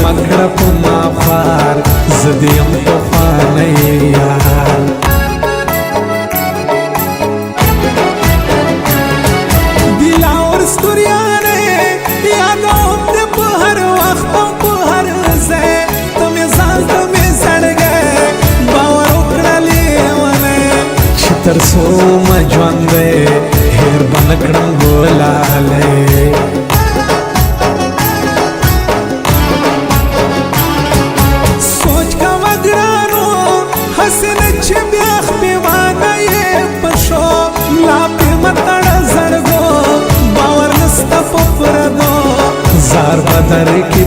مکړه په ما خوار، زه دې یم پخوانی یار. دلاور ستوریانه یادوم دې په هر وخت او په هر ځای، ته مې ځان ته مې زړګی باور وکړه لیونی، چې تر څو مه ژوندی هېر به نه کړم ګلالی. سوچ کوه ګرانو هسې نه چې بیا خپېوانه یې په شو، لا پې مه تړه زړګو باور نسته په پردو، زار به درکې.